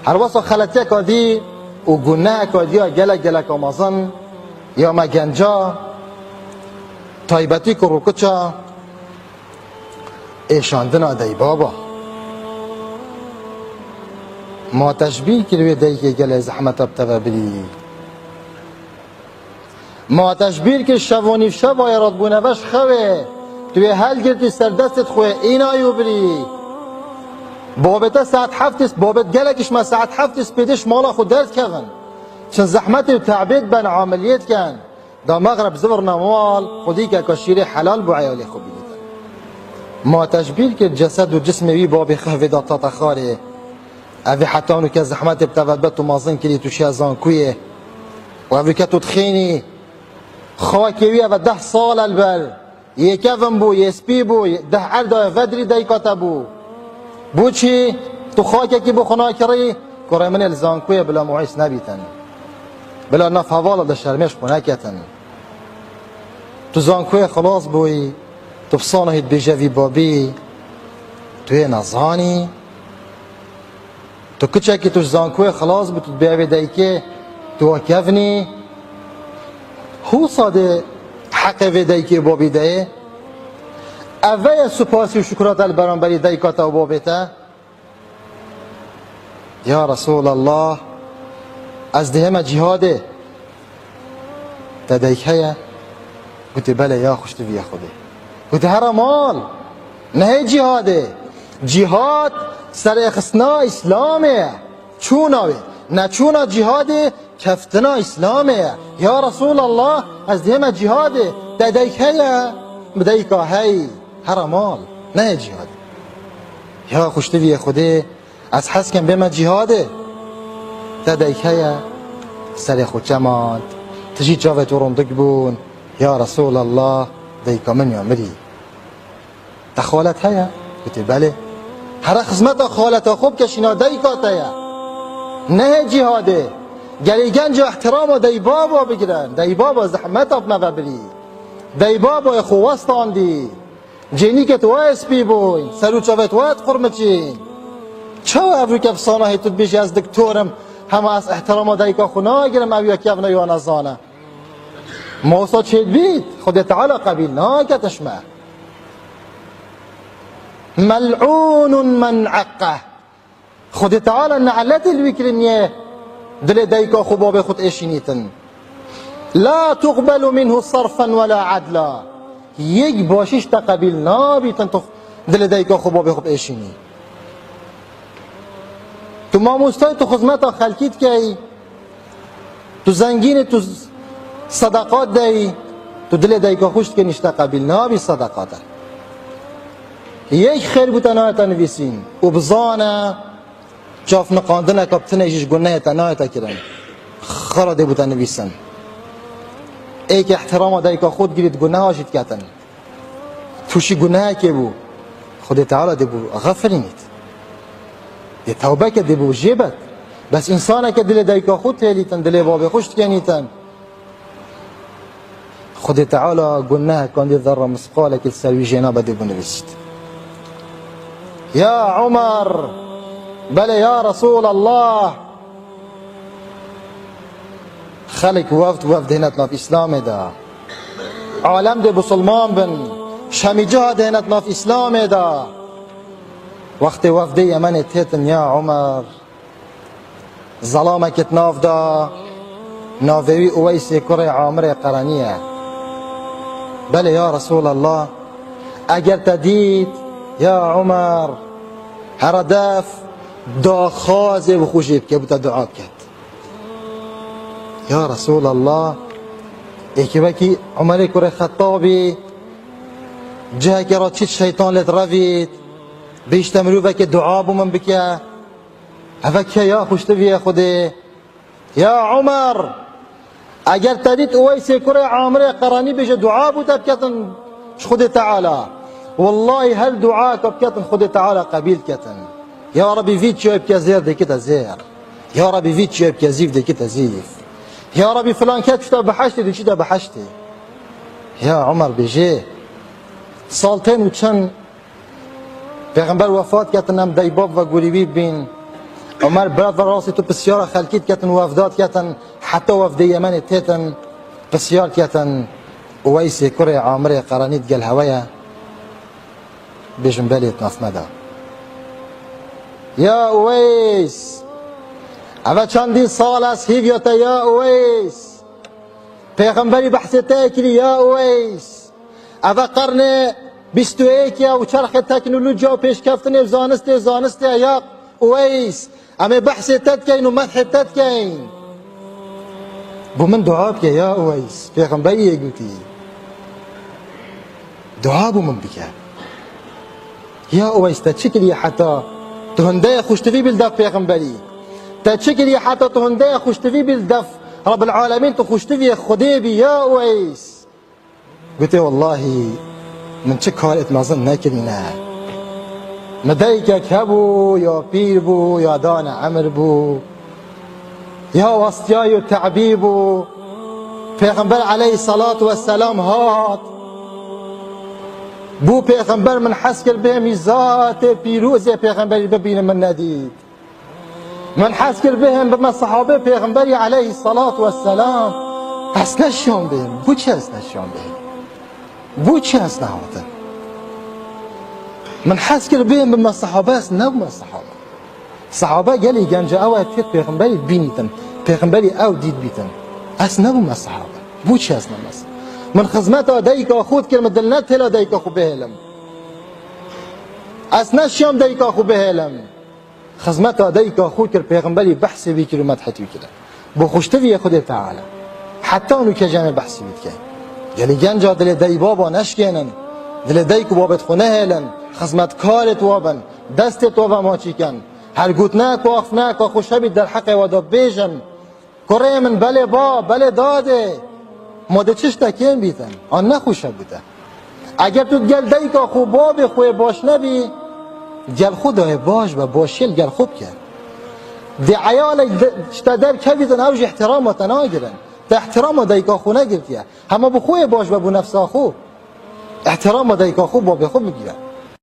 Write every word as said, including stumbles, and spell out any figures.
Her wesa xeletiyeka dî û guneheka dî ya gelek geleka mezin ya me genca, taybetî ku rûkiça êşandina deybaba. Ma te ji bîr kir wê dayikê gelê zehmeta bi te ve birî? Ma te ji bîr kir şev û nîvşeva ye re dibûne ve ji xewê, tu yê helgirtî ser destê xwe yê înayî û birî? Babê te saet heftê, babê gelek ji me saet heftê spêdê ji mala xwe derdikevin. Çin zehmetê û te'bê diben, ameliyê dikin. Da mexreb zivirna mal, xwedî ke ka şîrê helal bo eyalê xwe bînîtin. Ma te ji bîr kir cesed û cismê wî babê xwe vê da tate xarê? Evê heta nûke zehmetê bi te ve dibe, tu mezin kirî, tu şiya zankuyê. Û evê ke tu dixênî, xakê wî eve deh sal e li ber. Yê kevin bû, yê spî bû, deh erda ye vedirî dayika te bû. Bo çi tu xakekî bo xwe nakirî? Kurê min ê li zankuyê bila muhîs nebîtin. Bila nav hevala de şermê ji xwe neketin. Tu zankuyê xilas bûyî, tu bi sanahî dibêje vî babî, tu yê nezanî. Tu kiçekî, tu ji zankuyê xilas bû, tu dibê evê dayikê, tu wa kevnî. Hûsa dê heqê vê dayikê û babî de ye. Eve ye supasî û şukura te li beramberî dayika te û babê te? Ya Resûlallah, ez dihême cîhadê. Te dayik heye? Gotê, belê ya xuştiviyê Xwedê. Gotê, here mal, nehê cîhadê. Cîhad serêxistina Îslamê ye. Çûna wê. Neçûna cîhadê keftina Îslamê ye. Ya Resûlallah, ez dihême cîhadê. Te dayik heye? Bi dayika hey, here mal, nehê cîhadê. Ya xuştiviyê Xwedê, ez hez kem bême cîhadê. Te dayik heye? Serê xwe çemand. Tijî çavê tu rindik bûn. Ya Resûlallah, dayika min ya mirî. Te xalet heye? Gotê, belê. Here xizmeta xaleta xwe bike, şîna dayika te ye. Nehê cîhadê. Gelê genca ihtirama deybaba bigirin. Deybaba zehmeta bi me ve birî. Deybaba xwe westandî. Cênîkê tu wayê spî bûyn, ser û çavê tu wayê diqurmiçîn. Çawa evroke bi sanahê tu dibêjî, ez diktor im, hema ez ihtirama dayika xwe nagirim, ew ya kevn e ya nezan e? Ma wisa çêdibît, Xwedê Teala qebîl nake te ji me. Mel'ûnun men eqqeh. Xwedê Teala ne'letê li wî kirin yê dilê dayika xwe babê xwe diêşînîtin. La tuqbelu minhu sarfen wela adla. Yek başîş te qebîl nabîtin tu dilê dayika xwe babê xwe biêşînî. Tu mamostayî, tu xizmeta xelkî dikey. Tu zengîn î, tu sedeqat dey, tu dilê dayika xwe ji dikenî, ji te qebîl nabî sedeqa te. Yek xêr bo te nayê te nivîsîn û bizane, çavniqandineke bi tinê jî ji gunehê te nayê te kirin. Xira dê bo te nivîsin. Ê ke ihtirama dayika xwe digirît, guneha jî diketin. Tûşî gunehekê bû, Xwedê Teala dê bo xefirînît. Dê tewbe ke, dê bo jê bet. Bes însaneke dilê dayika xwe têlîtin, dilê babê xwe ji dikenîtin, Xwedê Teala gunehekan dê zerra misqalekî li ser wî jê nabe, dê bo nivîsît. Ya Omer, belê ya Resûlallah. Xelk weft weft dihêne di nav Îslamê de. Alem dê bisilman bin. Şemî ciha dihêne di nav Îslamê de. Wextê wefdê Yemenê têtin, ya Omer, zelamekê di nav de, navê wî Uweysê kurê Amirê Qerenî ye. Belê ya Resûlallah, eger te dît, ya Omer, here def daxwazê bi xwe jê bike, bo te dua biket. Ya Resûlallah, êkê wekî Umerê kurê Xettabî, cihekê re çît şeytan lê direvît, bihîşte mirovekê dua bo min bike. Eve kê ya xuştiviyê Xwedê? Ya Omer, eger te dît Uweysê kurê Amirê Qerenî bêje dua bo te biketin ji Xwedê Teala, wellahî her duayeke biketin Xwedê Teala qebîl diketin. Ya Rebî vî çiyayê bike zêr, dê kite zêr. Ya Rebî vî çiyayê bike zîv, dê kite zîv. Ya Rebî filan kes çûte behiştê, dê çûte behiştê. Ya Omer bêjê, sal tên û çend Pêxember wefat ketin, em deybab ve gorî wî bîn. Omer, bira, rastî tu pisyara xelkî diketin, wefda diketin, heta wefdê Yemenê têtin, pisyar diketin, Uweysê kurê Amirê Qerenî digel hewe ye? Bêjin belê, nas me da. Ya Uweys! Eve çendî sal ez hîviya te ya Uweys! Pêxemberî behsê te kiriye ya Uweys. Eve qernê bîst û yek ya û çerxê teknolojiya û pêşkeftinê zanistê, zanistê ya Uweys. Em ê behsê te dikeyn û medhê te dikeyn. Bo min dua bike ya Uweys. Pêxemberî yê gotî. Dua bo min bike. Ya Uweys, te çi kiriye heta tu hindeye xuştivî bî li def pêxemberî? Te çi kiriye heta tu hindeye xuştivî bî li def Rabbil Alemîn, tu xuştiviyê Xwedê bî ya Uweys? Gotê, wellahî, min çi karêt mezin nekirîne. Mi dayikek hebû, ya pîr bû, ya dane emir bû, ya westiyayî û te'bî bû. Pêxember aleyhisselatu vesselam hat. Bû pêxember, min hez kir bihêmî zatê pîrozê pêxemberî bibînim, min nedît. Min hez kir bihêm bime sehabê Pêxemberî aleyhisselatu vesselam. Ez neşiyam bihêm. Bo çi ez neşiyam bihêm? Bo çi ez nehatim? Min hez kir bihêm bime sehabe, ez nebûme sehabe. Sehabe gelî genca ew e têt Pêxemberî bînîtin. Pêxemberî ew dît bîtin. Ez nebûme sehabe. Bo çi ez nebûme sehabe? Min xizmeta dayika xwe dikir, min dil netêla dayika xwe bihêlim. Ez neşiyam dayika xwe bihêlim. Xizmeta dayika xwe kir, pêxemberî behsê wî kir û medhet wî kir. Bo xuştiviyê Xwedê Teala. Heta nûke jî em ê behsê wî dikeyn. Gelî genca dilê dayî baba neşkênin. Dilê dayik û babêt xwe nehêlin. Xizmetkarêt wa bin. Destêt wa ve maçî ken. Her gotineka, axiftineka xweş hebî derheqê wa de bêjin. Kurê min, belê ba, belê dadê. Ma dê çi ji te kêm bîtin? An ne xweş hebû te? Eger tu gel dayika xwe, babê xwe yê baş nebî, gel xwe dayê baş be, başiyê li gel xwe bike. Dê eyalek de, ji te derkevîtin, ew jî îhtirama te nagirin. Te îhtirama dayika xwe negirtiye. Hema bi xwe yê baş be, bo nefsa xwe. Îhtirama dayika xwe, babê xwe bigire.